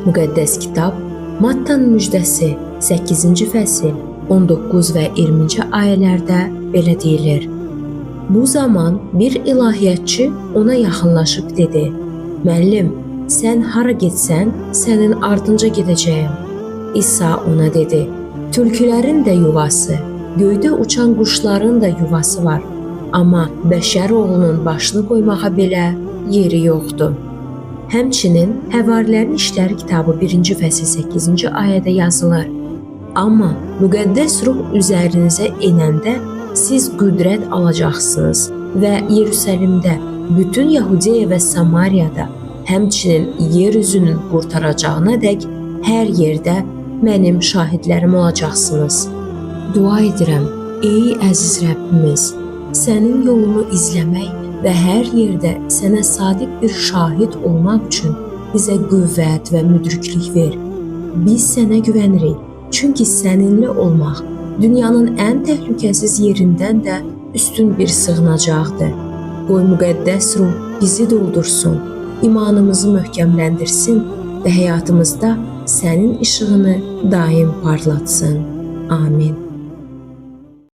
Müqəddəs kitab Mattanın müjdəsi 8-ci fəsil 19 və 20-ci ayələrdə belə deyilir. Bu zaman bir ilahiyyatçı ona yaxınlaşıb dedi: "Müəllim, sən hara getsən, sənin ardınca gedəcəyəm." İsa ona dedi: "Tülkülərin də yuvası, göydə uçan quşların da yuvası var, amma bəşər oğlunun başını qoymağa belə yeri yoxdur." Həmçinin Həvarilərin İşləri kitabı 1-ci fəsil 8-ci ayədə yazılır. Amma müqəddəs ruh üzərinizə enəndə siz qüdrət alacaqsınız və Yerusəlimdə, bütün Yahudiya və Samariyada, həmçinin yer üzünün qurtaracağına dək hər yerdə mənim şahidlərim olacaqsınız. Dua edirəm, ey əziz Rəbbimiz, sənin yolunu izləmək və hər yerdə sənə sadiq bir şahid olmaq üçün bizə qüvvət və müdriklik ver. Biz sənə güvənirik, çünki səninlə olmaq dünyanın ən təhlükəsiz yerindən də üstün bir sığınacaqdır. Qoy müqəddəs ruh bizi doldursun, imanımızı möhkəmləndirsin və həyatımızda sənin işığını daim parlatsın. Amin.